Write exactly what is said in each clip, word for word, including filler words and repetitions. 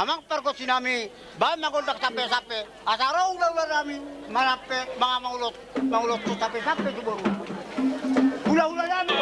Amang pargonsi nami, bahen ma gondang sampe-sampe, asa ro hula-hula nami, manampe, manga mangulot, mangulot tu sampe-sampe tu boru. Hula-hula nami.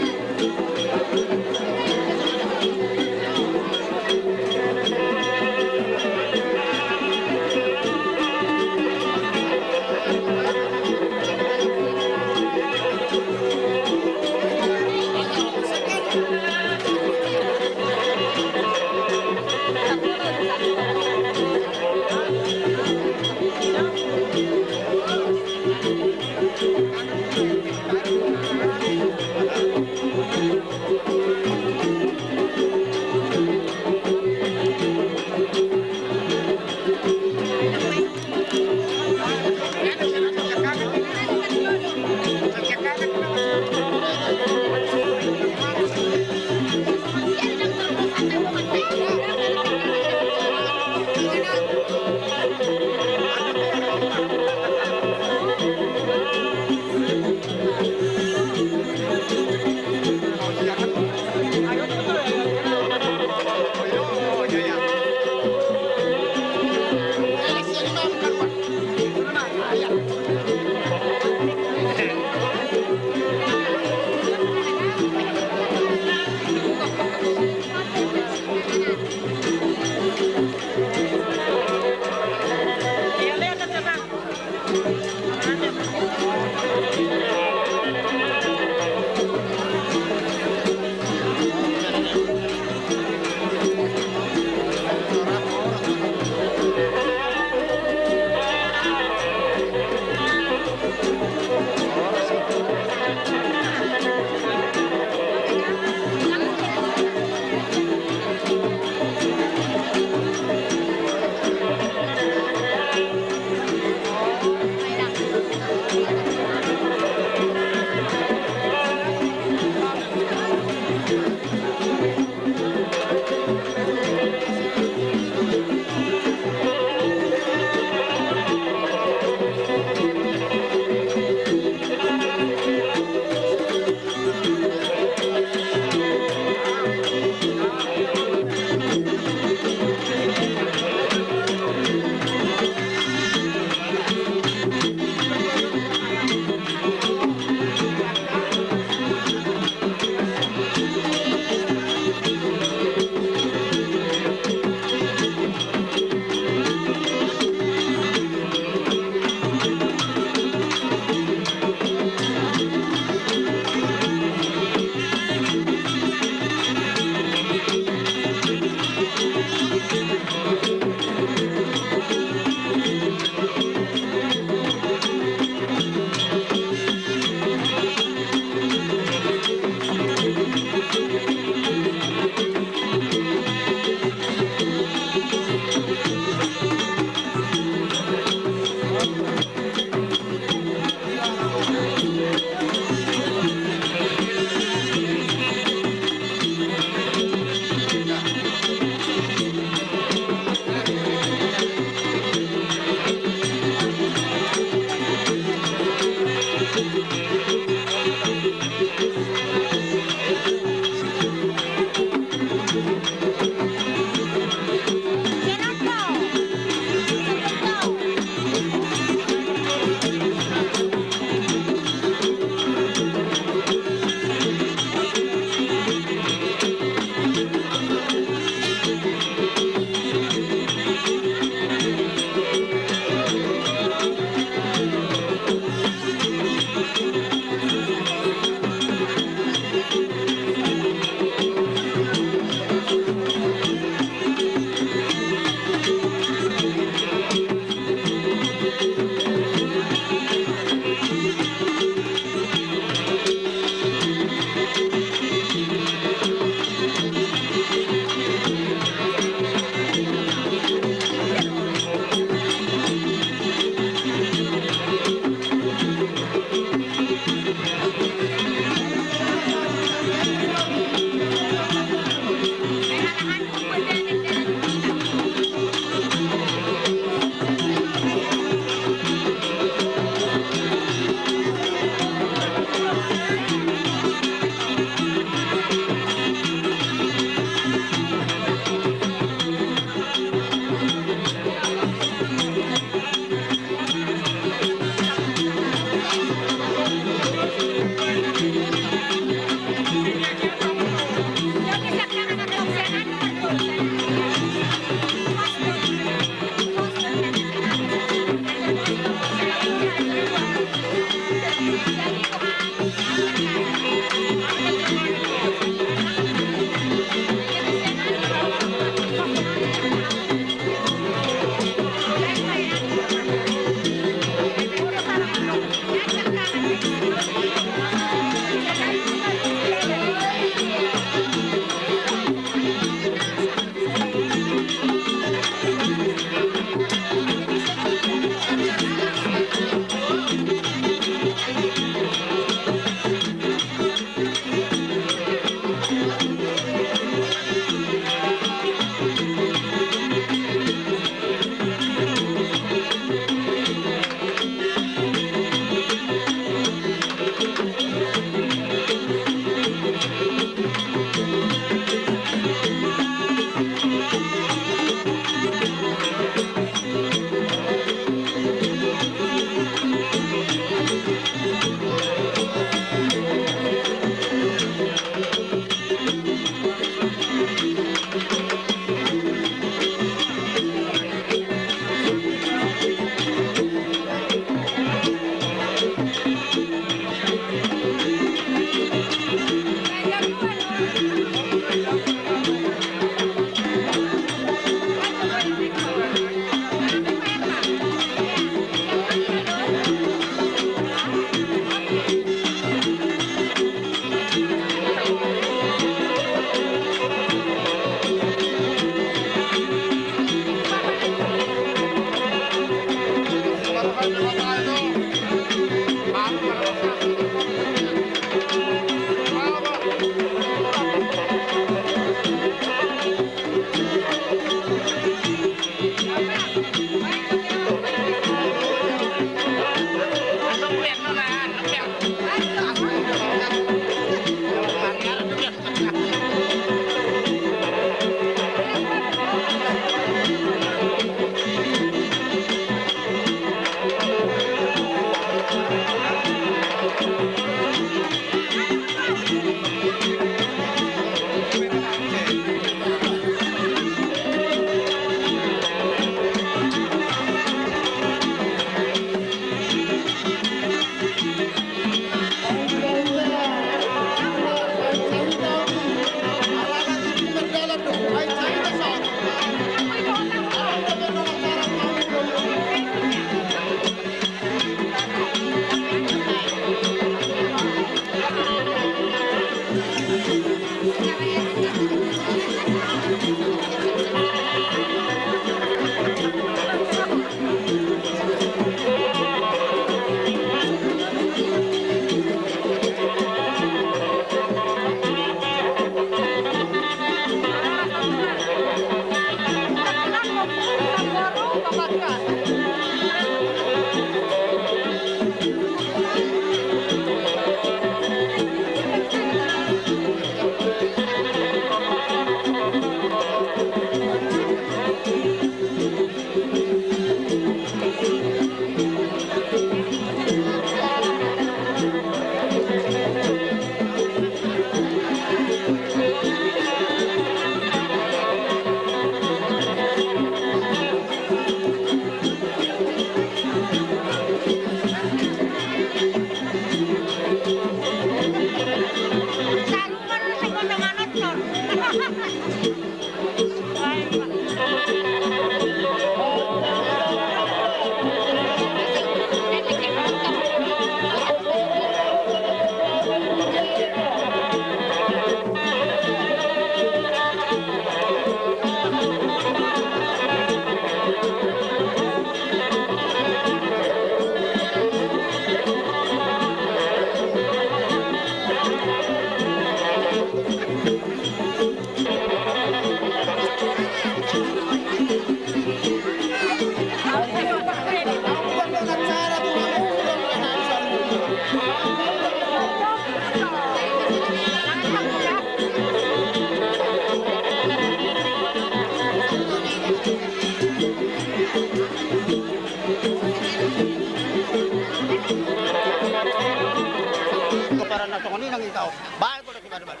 Keparan na songon i nang i tau. Baik, udah gimana, Bang?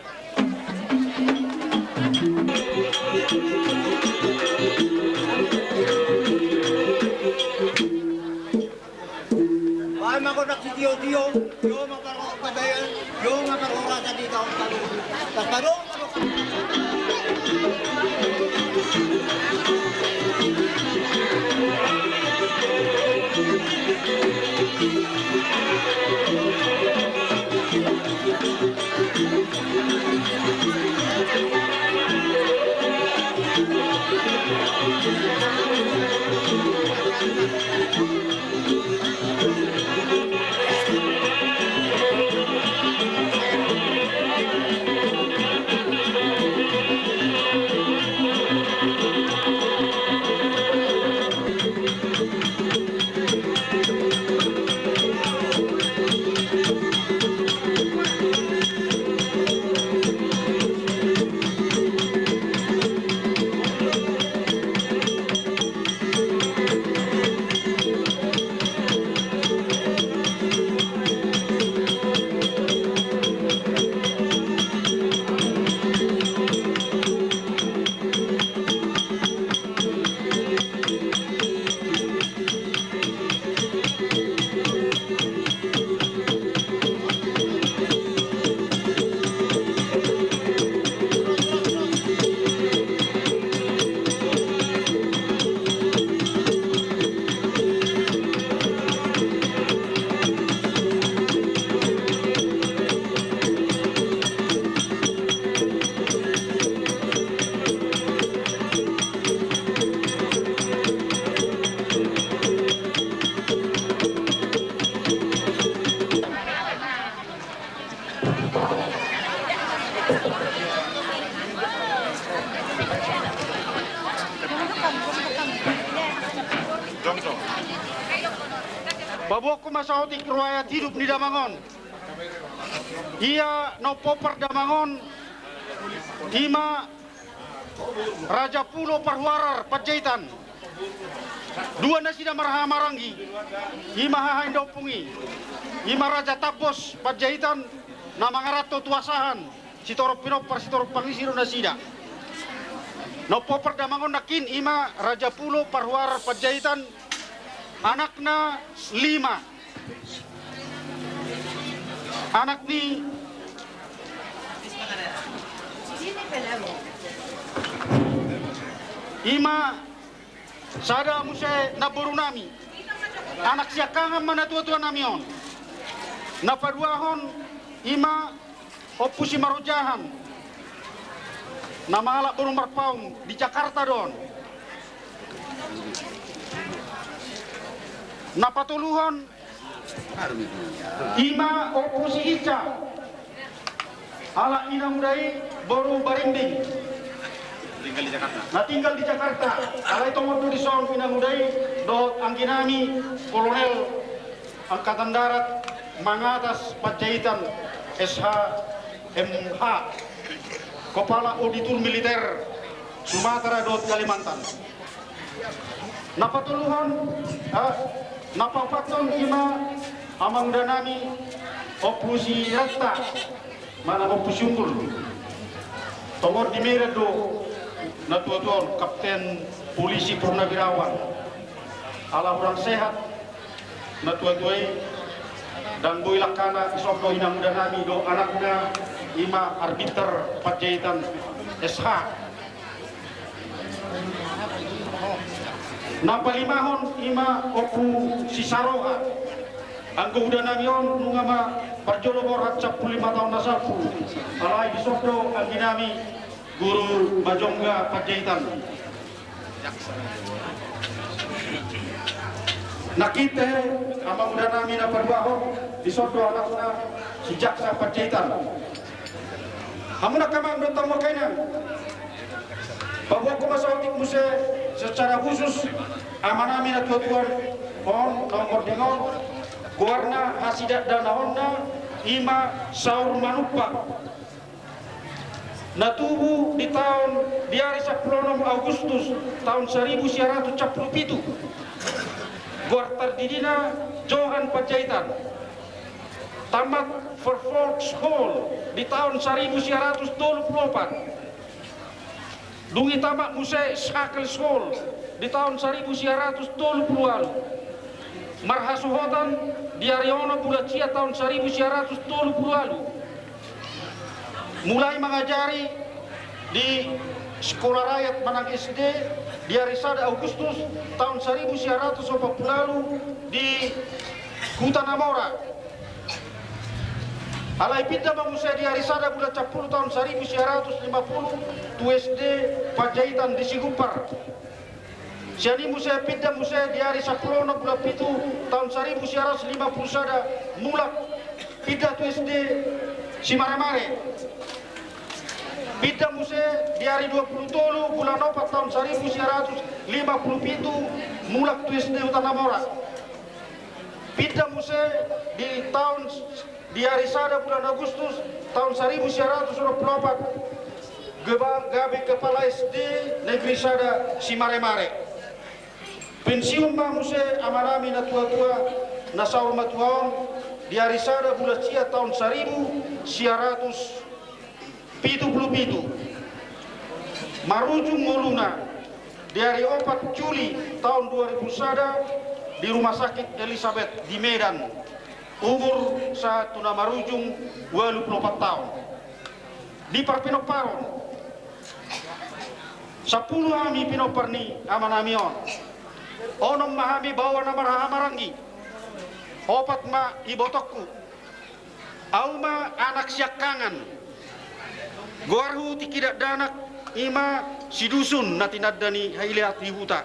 Baen ma gondang sitiotio, tio ma parhorasan, tio ma parhorasan di taon tolu. Pas pado. Paboahon ma saotik ruayat hidup ni damang on. Ia na pompar damang on, i ma Raja Pulo Parhuarar Panjaitan. Dua nasida marhaha maranggi, i ma haha ni da ompung i. I ma Raja Tambos Panjaitan, na mangaranto tu asahan, sitorop pinompar sitorop pangisi do nasida. Na pompar damang on nangkin, i ma Raja Pulo Parhuarar Panjaitan, anakna lima. Anak ni, i ma sada muse namboru nami, anak siangkangan ma natuatua nami on. Na paduahon, i ma Ompu Simarojahan, na mangalap boru Marpaung, di Jakarta do on. Na patoluhon, i ma Ompu Si Ica, anak ni namuda i boru Barimbing. Na tinggal di Jakarta. Alai tongon do dison inanguda i dohot angginami Kolonel Angkatan Darat Mangatas Panjaitan, S H, M H, Kepala Auditur Militer Sumatera dohot Kalimantan. Na patoluhon, eh, na paopathon ima amangudanami Ompu Siranta manang Ompu Siumbul. Tongon di Medan do natuatuaon, Kapten Polisi Purnawirawan. Ala hurang sehat natuatua i, ndang boi langkana, dison do inangudanami dohot anakna ima Arbiter Panjaitan S H. Na palimahon ima Ompu Sisaroha. Anggo udanami on nunga ma parjolo borhat sampulu lima taon na salpu. Alai dison do angginami Guru Majongga Panjaitan. Nangkin tahe amangudanami na paduahon, dison do anakna si Jaksa Panjaitan. Hamu angka amang dohot hamu angka inang, paboaonku ma saotik muse secara khusus amanami natuatua on, nomor dengol, goarna hasidandanahonna ima Saur Manumpak. Na tubu di taon, di ari sampulu onom Agustus taon saribu sia ratus sampulu pitu. Goar tardidina Johan Panjaitan. Tamat Vervolgsschool di taon saribu sia ratus tolu pulu opat. Dung i tamat muse Schakelschool di taon saribu sia ratus tolu pulu ualu. Marhasohotan di ari onom bulan sia taon saribu sia ratus tolu pulu ualu. Mulai mangajari di Sekolah Rakyat manang S D di ari sada Agustus taon saribu sia ratus opat pulu ualu di Huta Namora. Alai pinda ma muse di ari sada bulan sampulu taon saribu sia ratus lima pulu tu S D Panjaitan di Sigumpar. Sian i muse pinda muse di ari sampulu onom bulan pitu taon saribu sia ratus lima pulu sada mulak pinda tu S D Simaremare. Pinda muse di ari dua pulu tolu bulan opat taon saribu sia ratus lima pulu pitu mulak tu S D Huta Namora. Pinda muse di taon, di ari sada bulan Agustus taon saribu sia ratus onom pulu opat, geba-, gabe kepala S D Negeri Sada Simaremare. Pensiun ma muse amanami natuatua na saur matua on di ari sada bulan sia taon saribu sia ratus pitu pulu pitu. Marujung ngoluna di ari opat Juli taon dua ribu sada di Rumah Sakit Elizabeth di Medan. Umur sahat tu na marujung ualu pulu opat taon. Di parpinomparon, sampulu hami pinompar ni amanami on. Onom ma hami baoa na marhahamaranggi. Opat ma ibotongku. Ahu ma anak siangkangan. Goarhu tingki dakdanak ima Sidusun na tinanda ni Haileat di huta.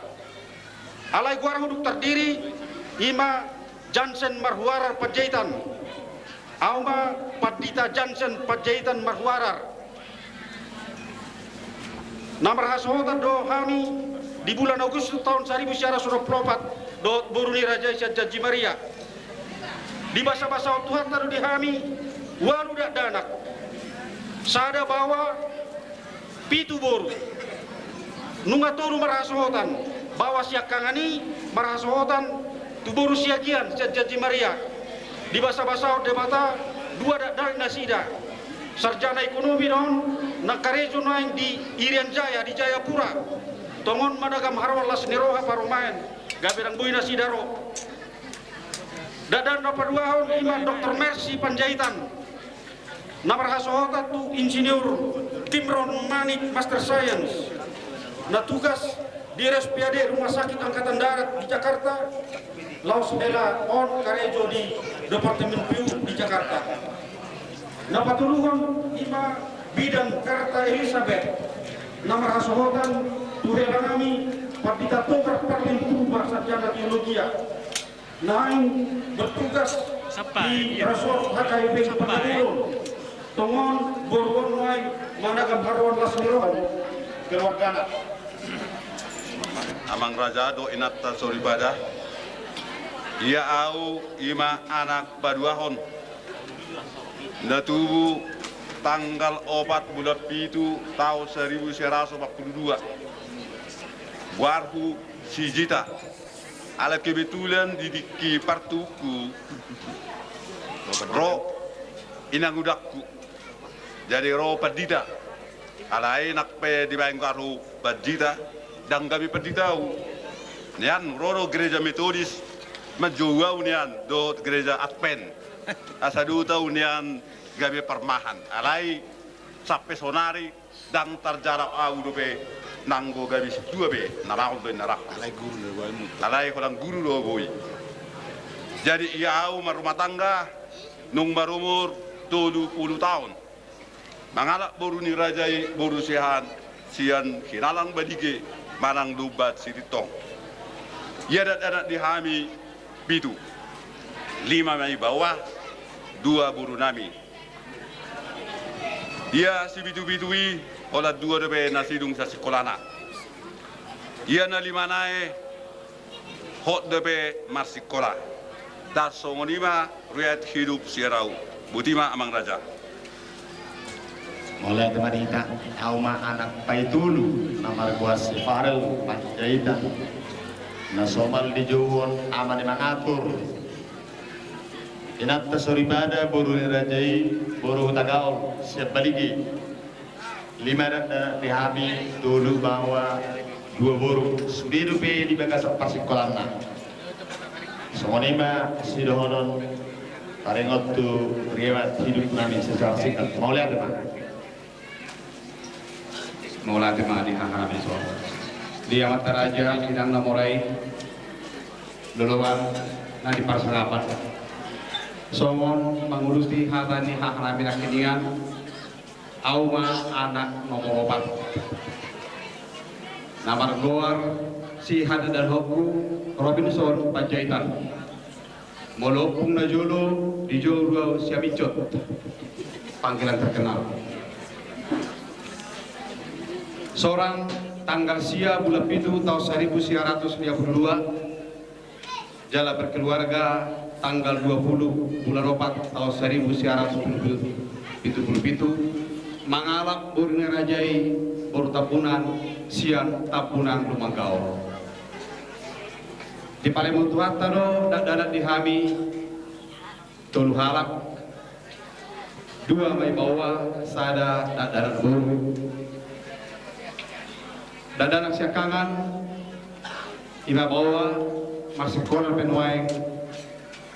Alai goarhu dung tardidi ima Jansen Marhuarar Panjaitan. Ahu ma Pandita Jansen Panjaitan Marhuarar. Na marhasohotan do hami di bulan Agustus taon saribu sia ratus onom pulu opat dohot boru ni raja i sian Janji Maria. Dibasabasahon Tuhanta do di hami ualu dakdanak, sada baoa, pitu boru. Nunga tolu marhasohotan, baoa siangkangan i marhasohotan tu boru Siagian sian Janji Maria. Dibasabasahon Debata dua dakdanak nasida. Sarjana ekonomi do on, na karejo nuaeng di Irian Jaya di Jayapura. Tongon managam haroan las ni roha parumaen, gabe ndang boi nasida ro. Dakdanak na paduahon ima Doktor Mercy Panjaitan, na marhasohotan tu Insinyur Kimron Manik, Master Science, na tugas di R S P A D Rumah Sakit Angkatan Darat di Jakarta, laos hela on karejo di Departemen P U di Jakarta. Na patoluhon ima Bidan Karta Elizabeth, na marhasohotan tu helanami Pandita Togar Parlin Purba, sarjana teologia. Naeng bertugas di resort H K I P Panabolon. Tongon boru on naeng managam haroan las ni roha. Amang raja dohot inanta soripada, ia au i ma anak paduahon, na tubu tanggal opat bulan pitu taon saribu sia ratus opat pulu dua. Goarhu si Jita. Ala kebetulan di tingki partubuku ro inangudangku. Jadi ro pandita. Alai nang pe dibaen goarhu pandita, ndang gabe pandita au. Nian ro do gereja Metodis, manjou au nian dohot gereja Advent. Asa dohot au nian gabe parmahan. Alai sampe sonari ndang tarjalo au dope, nanggo gabe sintua pe, na laon do inna rohangku. Alai guru do au, alai holan guru do au boi. Jadi ia au marrumah tangga, nung marumur tolu pulu taon. Mangalap boru ni raja i boru Siahaan, sian Hinalang Balige manang Lumban Sitintong. Ia dakdanak di hami pitu. Lima ma i baoa, dua boru nami. Ia sipitu-pitu i, holan dua dope na sidung sasingkolana. Ia na lima nai hot dope marsingkola. Tarsongon i ma riwayat hidup sian au. Boti ma amang raja. Mauliate ma di hita, au ma anak paitolu, na margoar si Farel Panjaitan. Na somal dijouhon ama ni mangatur. Inanta soripada boru ni raja i, boru Hutagaol, sian Balige. Lima dakdanak di hami, tolu baoa, dua boru. Sude dope di bagasan parsingkolanna. Songon i ma sidohonon taringot tu riwayat hidup nami secara singkat. Mauliate ma. Mauliate ma di hahanami son. Di amanta raja, inang na mora i, loloan na di parsangapan. Songon mangurusi hata ni hahanami nangkiningan, au ma anak nomor opat. Na margoar si hadakdanakku Robinson Panjaitan. Molo ompung na jolo dijou do au si Amincot, panggilan terkenal. Sorang tanggal sia bulan pitu taon saribu sia ratus lima pulu dua, jala berkeluarga tanggal dua pulu bulan opat taon saribu sia ratus pitu pulu pitu, mangalap boru ni raja i boru Tambunan sian Tambunan Lumanggaol. Dipalemon Tuhanta do dakdanak di hami tolu halak, dua ma i baoa, sada dakdanak boru. Dakdanak siangkangan, i ma baoa, marsingkola pe nuaeng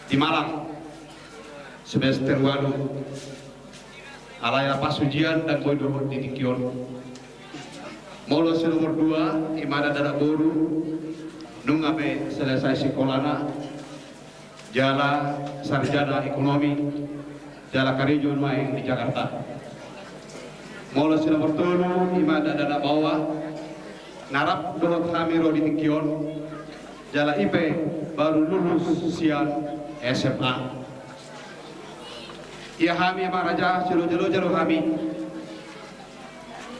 di Malang, semester ualu. Alai lapas ujian ndang boi dohot di tingki on. Molo si nomor dua, i ma dakdanak boru, nunga pe selesai sikolana, jala sarjana ekonomi, jala karejo nuaeng di Jakarta. Molo si nomor tolu, i ma dakdanak baoa, na rap dohot hami ro di tingki on, jala i pe baru lulus sian S M A. Ia hami amang raja, siloja-loja do hami.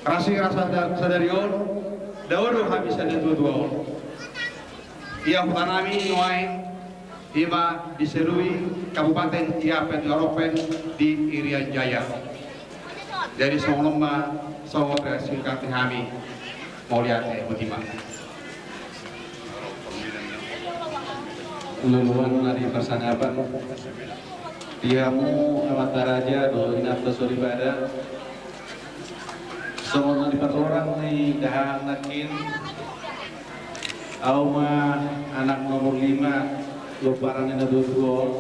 Rasing rasa da-, sadari on, dao do hami sian natuatua on. Ia hutanami nuaeng, i ma di Serui, Kabupaten Iapen Aropen di Irian Jaya. Jadi songon on ma, songon on ma singkat ni hami. Mauliate, boti ma. Loloan na di parsangapan. Di hamu amanta raja dohot inanta soripada. Songon na dipatorang ni dahahang nangkin, au ma anak nomor lima, lomparan ni natuatua on.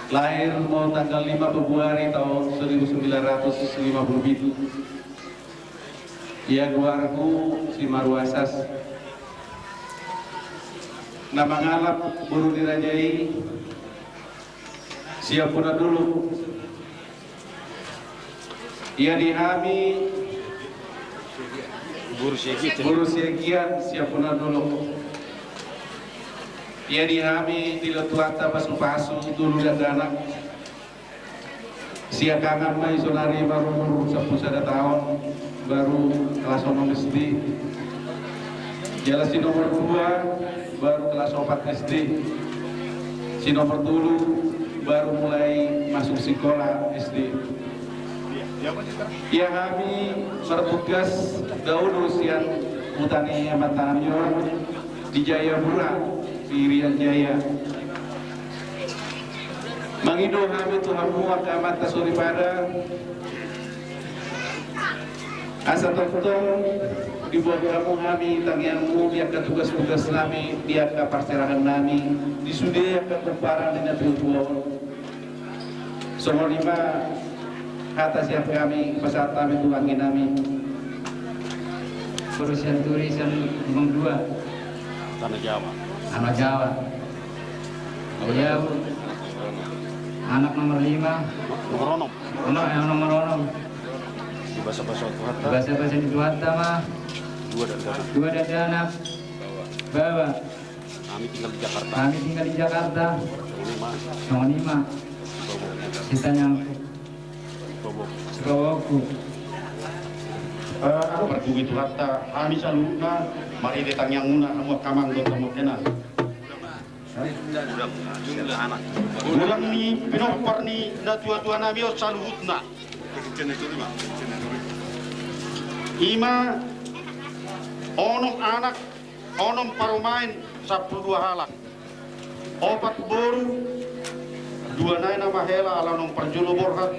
Lahir molo tanggal lima Februari taon seribu sembilan ratus lima puluh pitu. Ia goarhu si Maruasas. Na mangalap boru ni raja i sian Ponandolo. Ia di hami boru Siagian, boru Siagian sian Ponandolo. Ia di hami dilehon Tuhanta pasupasu tolu dakdanak. Siangkangan ma i saonari marumur sampulu sada taon, baru kelas onom S D. Jala si nomor dua baru kelas opat S D. Si nomor tolu baru mulai masuk sekolah S D. Ia hami martugas dahulu sian huta ni amantanami on di Jayapura, di Irian Jaya. Mangido hami tu hamu angka amanta soripada, asa tongtong diboan hamu hami tangiangmu di angka tugas-tugasnami, di angka parserahannami, di sude angka pomparan ni natuatua on. Songon i ma hata sian hami, pasahat hami tu angginami. Boru Sianturi sian Lumang Dua. Tanah Jawa. Tanah Jawa. Ia anak nomor lima. Nomor onom. Anak yang nomor onom. Di basa-basa Tuhanta. Basa-basa ni Tuhanta ma. Dua dakdanak. Dua dakdanak. Bawa. Kami tinggal di Jakarta. Kami tinggal di Jakarta. Songon i ma. Songon i ma. Di Tanjung. Di Bogor. Di Bogor. Eh, anu, marpungki Tuhanta, hami saluhutna, marhite tangiangmuna, hamu angka amang dohot hamu angka inang. Godang ni pinompar ni natuatuanami on saluhutna. I ma onom anak, onom parumaen, sampulu dua halak. Opat boru, dua nai nama hela ala naung parjolo borhat,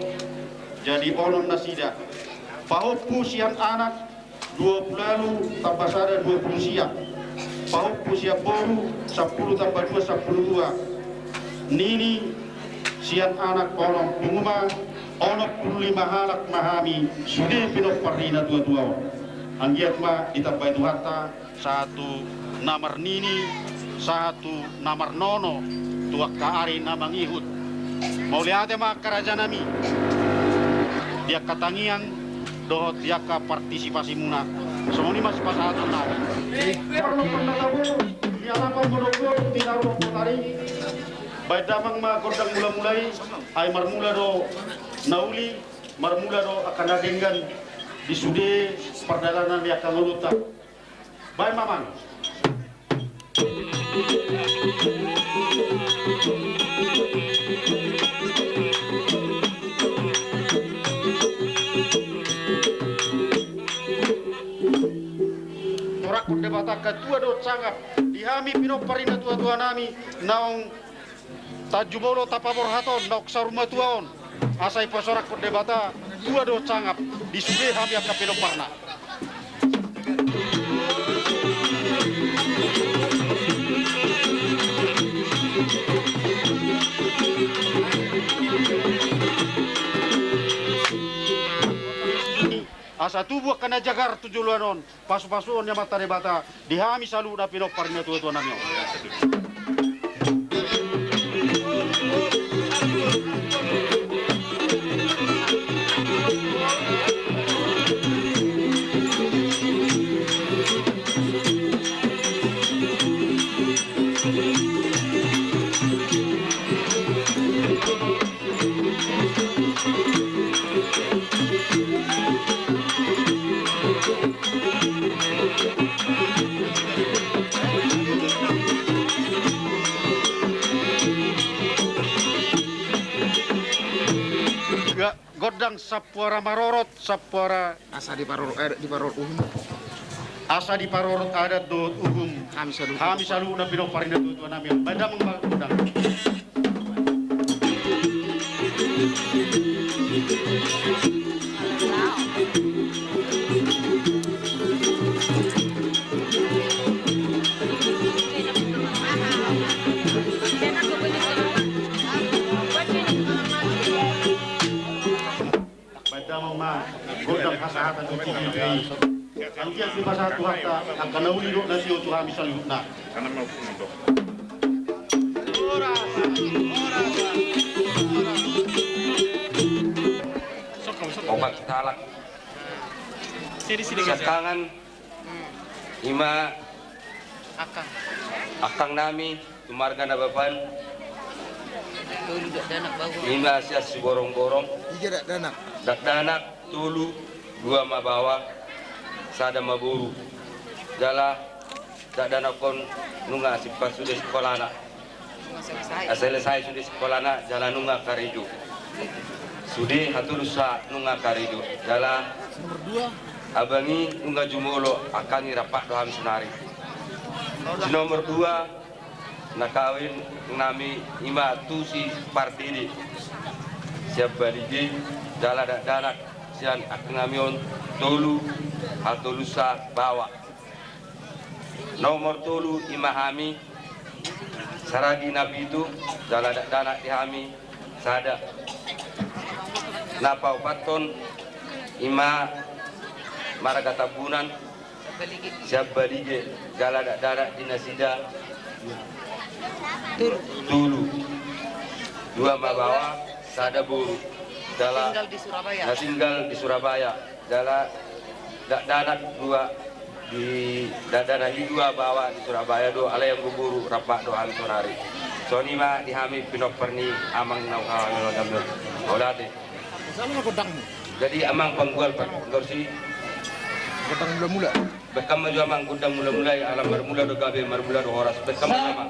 jadi onom nasida. Pahompu sian anak, dua pulu ualu tamba sada, dua pulu sia. Pahompu sian boru, sampulu tamba dua, sampulu dua. Nini sian anak onom, pungu ma onom pulu lima halak ma hami, sude pinompar ni natuatua on. Anggiat ma ditambai Tuhanta, sahat tu na marnini, sahat tu na marnono, tu angka ari na mangihut. Mauliate ma angka rajanami, di angka tangiang dohot di angka partisipasimuna. Songon i ma sipasahatonnami. Parlombaan na tabo di alaman Monogoro, Tinaru, Potari. Baen damang ma gondang mulamula i, ai marmula do na uli, marmula do angka na denggan di sude pardalanan ni angka ngolunta. Baen ma, amang. Pasorakkon Debata angka tua dohot sangap di hami pinompar ni natuatuanami naung Tanjung Molo tapaborhat on, naung saur matua on, asa dipasorakkon Debata tua dohot sangap di sude hami angka pinomparna. Asa tubu angka na jagar tu joloan on, pasupasuon ni Amanta Debata di hami saluhutna pinompar ni natuatuanami on. Gondang sampuara marorot, sampuara. Asa diparorot adat, diparorot uhum. Asa diparorot adat dohot uhum. Hami saluhutna. Hami saluhutna pinompar ni natuatuanami. Baen damang ma gondang. Baen damang ma gondang hasahatan di P P P I. Anggiat dipasahat Tuhanta angka na uli dohot na tio tu hami saluhutna. Opat halak. Siangkangan. I ma angkang. Angkangnami tu marga Nababan. Ima sian Siborongborong. Dakdanak tolu, dua ma baoa, sada ma boru. Jala dakdanak on nunga simpang sude sikolana. Selesai sude sikolana jala nunga karejo. Sude hatolusa nunga karejo. Jala abang i nunga jumolo, angka i rap do hami saonari. Si nomor dua na kawin nami ima tusi pardede sian Balige, jala dakdanak sian angka nami on tolu, hatolusa baoa. Nomor tolu ima hami Saragi na pitu, jala dakdanak di hami sada. Na paopathon ima marga Tambunan sian Balige, jala dakdanak di nasida tolu, dua ma baoa, sada boru. Jala na tinggal di Surabaya. Jala dakdanak dua, di dakdanak i dua baoa di Surabaya do, alai anggo boru rap do hami saonari. Songon i ma di hami pinompar ni amang na hami on. Mauliate. Jadi amang panggual, panggual si gondang mulamula. Baen ma jo amang gondang mulamula i, ala marmula do gabe, marmula do horas. Baen ma jo amang.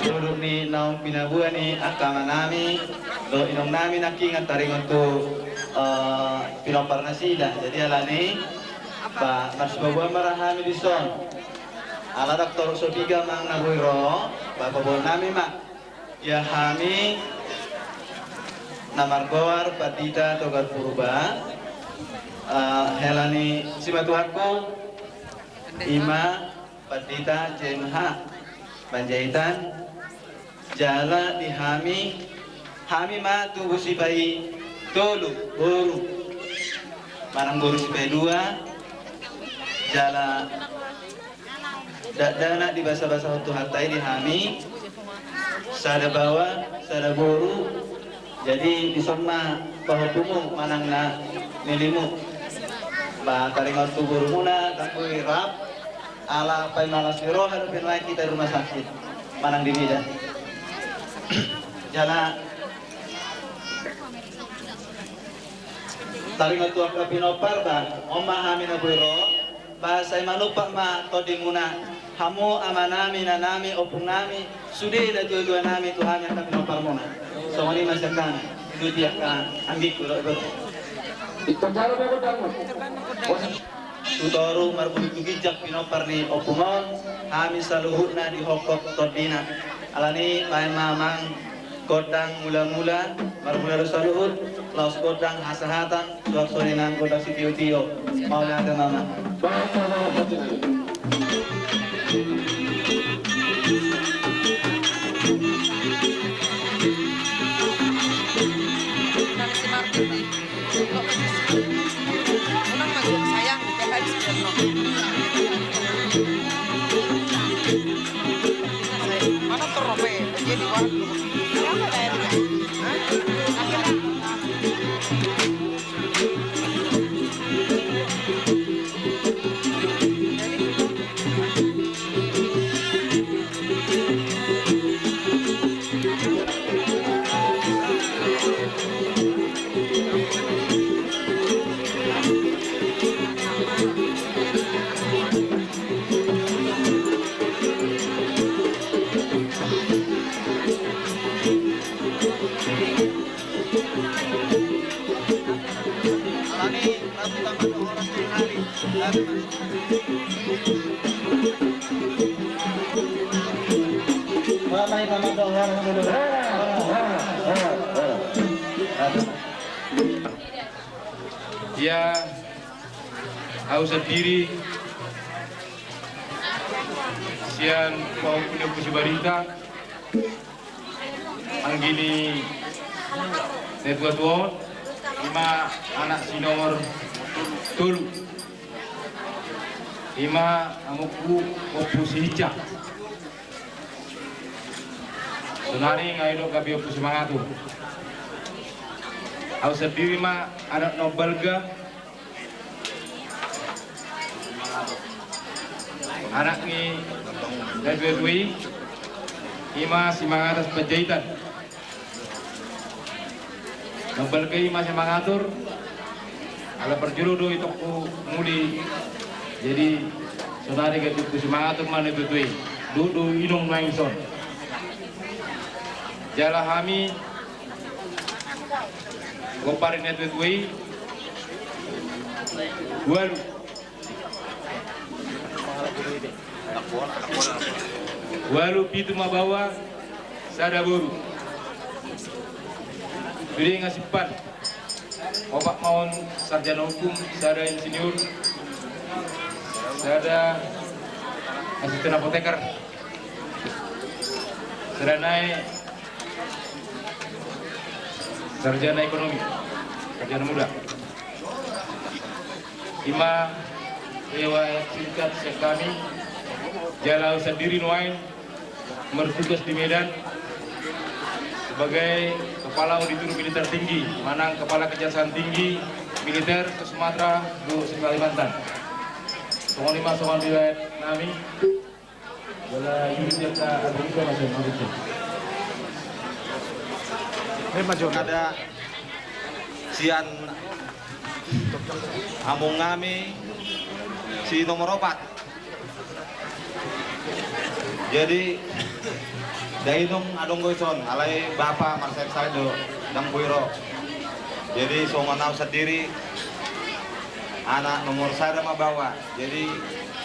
Duduk ni naung pinaboa ni angka amanami dohot inangnami nangkin taringot tu, eh, pinompar nasida. Jadi alani i, ba, marsipaboa ma roha hami dison. Ala ndang torop so piga amang na boi ro, ba, paboaonnami ma. Ia hami na margoar Pandita Togar Purba, eh, hela ni simatuangku, ima Pandita J M H Panjaitan, jala di hami, hami ma tubu sipaitolu boru, manang boru sipaidua, jala Dakdanak dibasabasahon Tuhanta i di hami, sada baoa, sada boru. Jadi dison ma pahompumu manang na ninimu. Ba taringot tu borumuna, tanggui rap, ala paima las ni roha dope nuaeng hita di rumah sakit manang di bidan. Jala taringot tu angka pinompar, ba on ma hami na boi ro. Ba sai manumpak ma tondimuna, hamu amanami, inanami, ompungnami, sude natuatuanami tu hami angka pinomparmuna. Songon i ma sian hami, ikuti angka anggingku dohot. Itu baru mau bertemu. Tu toru marbulung tu ginjang pinompar ni ompung on, hami saluhutna dihophop tondina. Alani i baen ma amang gondang mulamula, marmula do saluhut, laos gondang hasahatan, suang songon i nang gondang sitiotio. Mauliate ma amang. Ia, au sandiri sian pahompu ni Ompu Sibarita, anggi ni natuatua on, ima anak si nomor tolu, ima amongku Ompu Sihinca. Sonari nga didok gabe Ompu Simangatur. Au sandiri ma anak na umbalga, anak ni natuatua i, ima Simangaras Panjaitan. Na umbalga i ima Simangatur, ala parjolo do itokku muli. Jadi sonari gabe Ompu Simangatur ma natuatua i. Dohot do inong nuaeng dison. Jala hami gompar ni natuatua i ualu. Ualu, pitu ma baoa, sada boru. Sude nga simpan. Opat ma on sarjana hukum, sada insinyur, sada asisten apoteker, sada nai sarjana ekonomi, sarjana muda. Ima riwayat singkat sian hami. Jala au sandiri nuaeng martugas di Medan sebagai Kepala Auditur Militer Tinggi manang Kepala Kejaksaan Tinggi Militer se-Sumatera dohot se-Kalimantan. Songon i ma songon riwayat nami. Ada sian among nami si nomor opat. Jadi dainong adong do dison, alai bapa marsaet-saet do, ndang boi ro. Jadi songon au sandiri anak nomor sada ma baoa. Jadi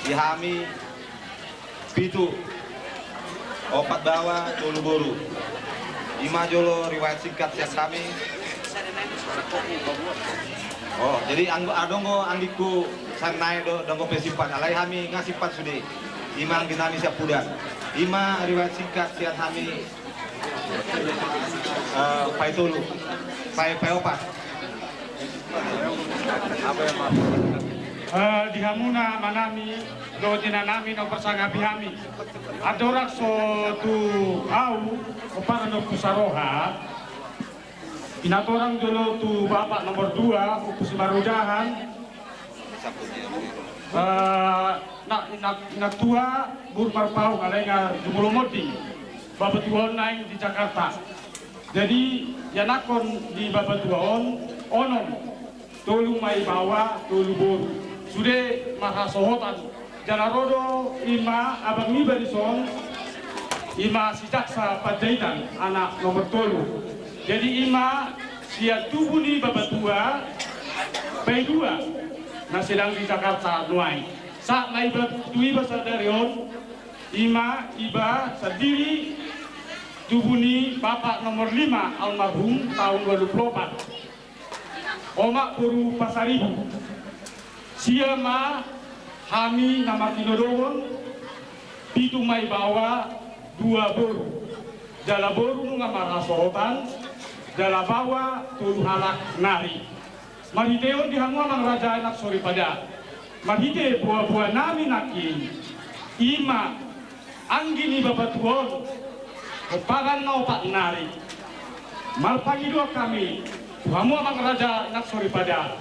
di hami pitu, opat baoa, tolu boru. Ima jolo riwayat singkat sian hami. Oh, jadi anggo adong do anggingku sian nai do, ndang dope simpan, alai hami nga simpan sude. Ima anggi nami sian Pudan. Ima riwayat singkat sian hami. Eh, paitolu, pai, paiopat. Eh, di hamuna amanami dohot inanami na umparsangapi hami. Andorang so tu au, pomparan ni Ompu Saroha, pinatorang jolo tu bapak nomor dua, Ompu Simarujahan. Eh, na, na, na tua, boru Marpaung, alai nga jumolo monding. Bapatua on naeng di Jakarta. Jadi, ianakhon ni bapatua on, onom. Tolu ma i baoa, tolu boru. Sude marhasohotan. Jala ro do i ma abang niba dison, i ma si Jaksa Panjaitan, anak nomor tolu. Jadi i ma sian tubu ni bapatua paidua na sedang di Jakarta nuaeng. Sahat ma iba tu iba sadari on, i ma iba sandiri tubu ni bapak nomor lima almarhum tahun dua puluh opat. Omak boru Pasaribu. Sia ma hami na martinodohon, pitu ma i baoa, dua boru. Jala boru nunga marhasohotan, jala baoa tolu halak nari. Marhite on di hamu amang raja anak soripada. Marhite boaboanami nangkin, i ma anggi ni bapatua on, pomparan na opat nari. Marpangidoan hami tu hamu amang raja anak soripada,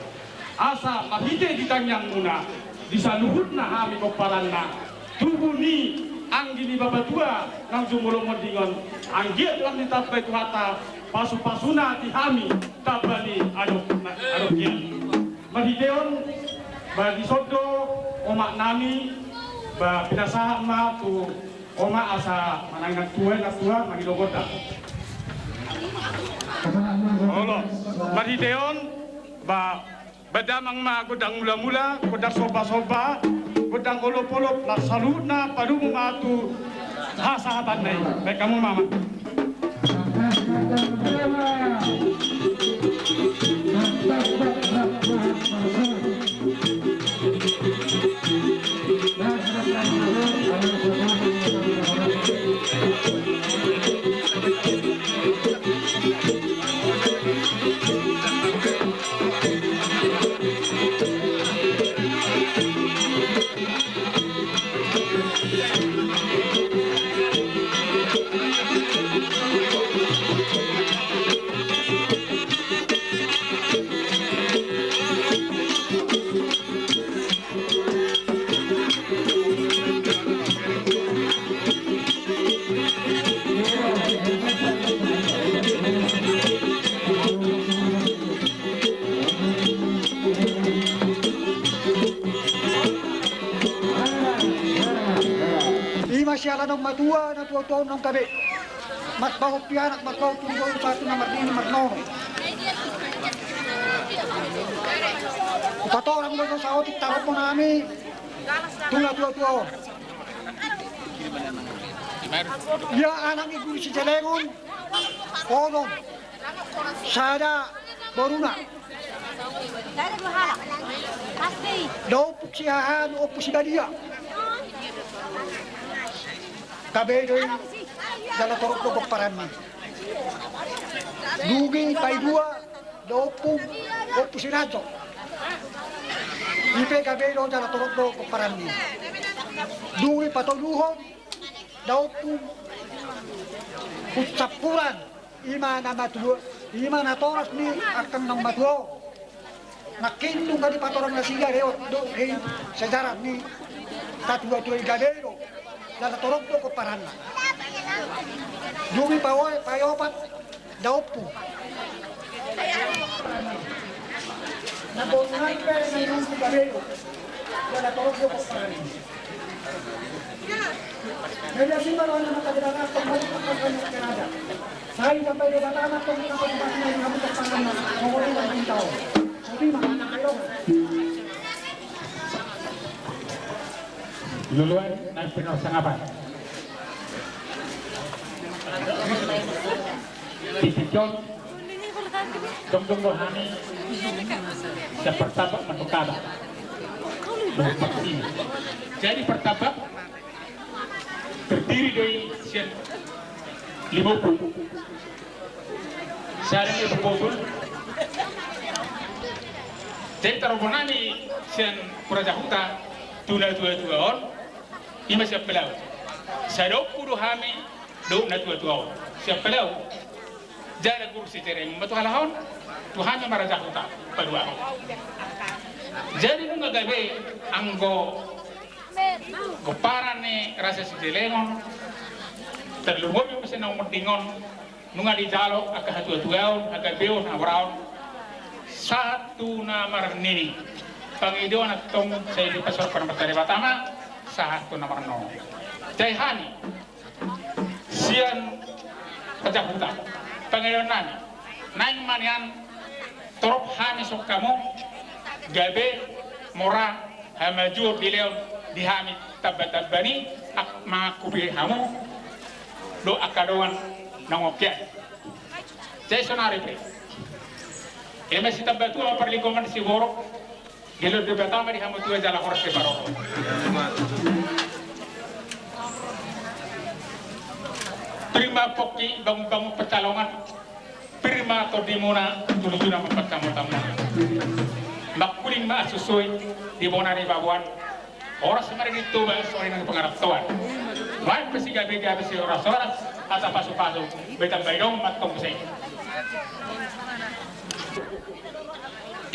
asa marhite di tangiangmuna, di saluhutna hami pomparanna, tubu ni anggi ni bapatua na jumolo monding on, anggiat lam ditambai Tuhanta pasupasuna di hami tamba ni adop, adop ia. Marhite on, ba dison do omaknami, ba pinasahat ma tu omak asa manang na tua, na tua mangido gondang. Olo, marhite on, ba, ba damang ma gondang mulamula, gondang sombasomba, gondang olopolop, na saluhutna padomu ma tu hasahatanna i. Baen hamu ma. Ima siala naung matua, na tua-tua naung gabe. Marpahompu anak, marpahompu boru, satu na marnini marnono. Hupatorang do saotik taroponami tu na tua-tua on. Ia anak ni Guru Sijalengon, onom. Sada boruna. Daompung Sihahaan, Ompu Sibadia. Gabe do i jala torop do pomparanna. Dung i paidua, Daompung, Ompu Siranjo. I pe gabe do jala torop do pomparanna. Dung i patoluhon, Daompung Hutsampuran. Ima na matua, ima natoras ni angka na matua. Nangkin nunga dipatorang nasida rewot do, hei, sejarah ni tatua-tua i gabe do. Jala torop do pomparanna. Dung i paopat, Daompung. Na bongan pe na nunggu gabe do. Jala torop do pomparanna. Jadi asing baru anak mata kita kan kembali ke kerajaan. Sai sampai dia datang atau kita kembali dengan bukan tangan. Mau kita minta. Tapi mah. Luluan na pinarsangapan. Titik jom. Jongjong do hami sian partambak mandok haba. Jadi partambak terdiri do i sian lima ompu. Sada ni ompu boru. Jadi tarobo nami sian Raja Huta tu natuatua on, ima sian Palau. Sada ompu do hami dohot natuatua on. Sian Palau, jala guru Sicelengon ma tu halak on, tu hami ma Raja Huta paduahon. Jadi nunga gabe anggo gomparan ni Raja Sicelengon, tarlumobi muse na monding on, nunga dijalo angka hatuatuaon, hagabeon, hamoraon, sahat tu na marnini. Pangidoan antong sai dipasahat Amanta Debata ma sahat tu na marnono. Jadi hami sian Raja Huta, pangidoan nami, naeng ma nian torop hami songon hamu, gabe mora hamajuon dilean di hami tambatamba ni, ak-, mangakupi hamu dohot angka dongan na ongkian. Jadi sonari pe, ima sitambatua ma parlinggoman ni siborok, dilehon Debata ma di hamu tua jala horas ni parorot. Pir ma pongki bangunbangun pansalongan, pir ma tondimuna, tulujuna ma pansamotanmuna. Mangkuling ma asusui di bona ni baboan. Horas ma di Toba, songon i nang pangarantoan. Baen pe sigabegabe, sihorashoras, hata pasupasu, bahen tamba i dong ma antong muse.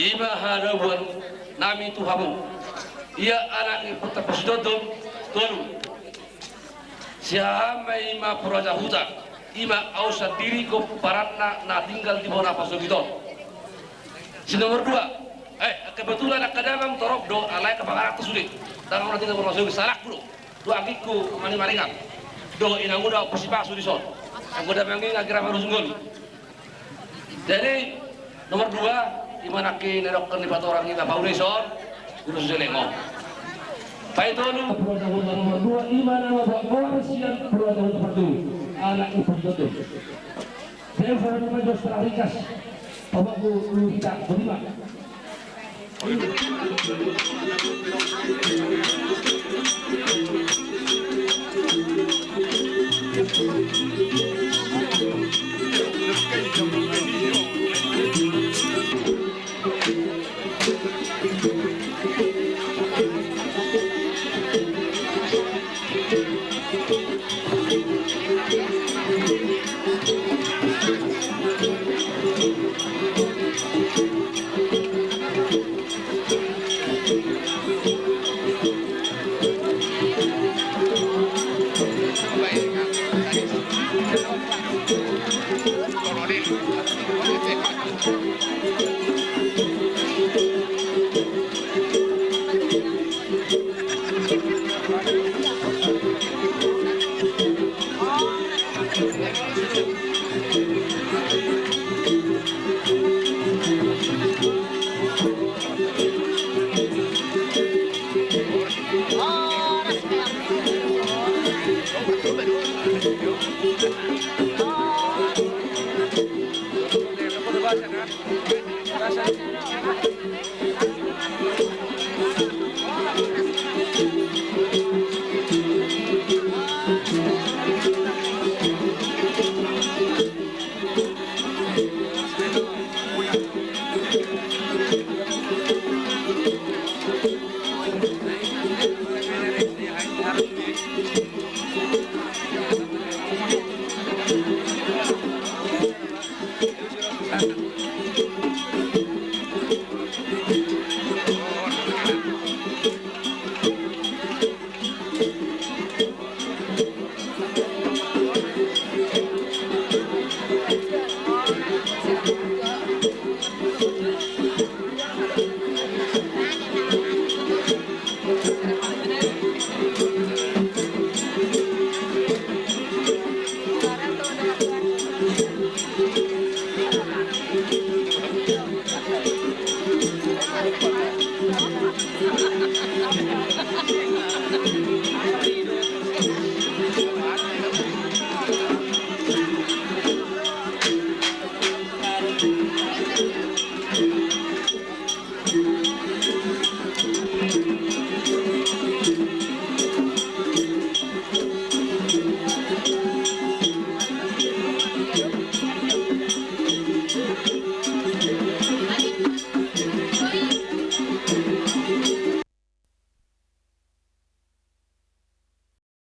Ima hadabuan nami tu hamu. Ia anak ni Parhata Pasitondon, tolu. Siahaan ma ima Raja Huta, ima au sandiri gomparanna na tinggal di bona pasogit on. Si nomor dua, eh, kebetulan angka damang torop do, alai angka pangarahutna sude. Damang na tinggal bona pasogit, salahku do. Dua anggingku Manimaringan dohot inanguna Ompu Sipasu dison. Anggo damang i nangkin ra marujung ngolu. Jadi nomor dua, ima nangkin na didokkon ni patorang i ma pauna dison, guru Sicelengon. Paitolu, nomor dua, ima nama buat goar sian Raja Huta Parjolo, anak ni Parjolo. Saya usaha nama Jos Terahikas, Bapak Guru Rita Budiman.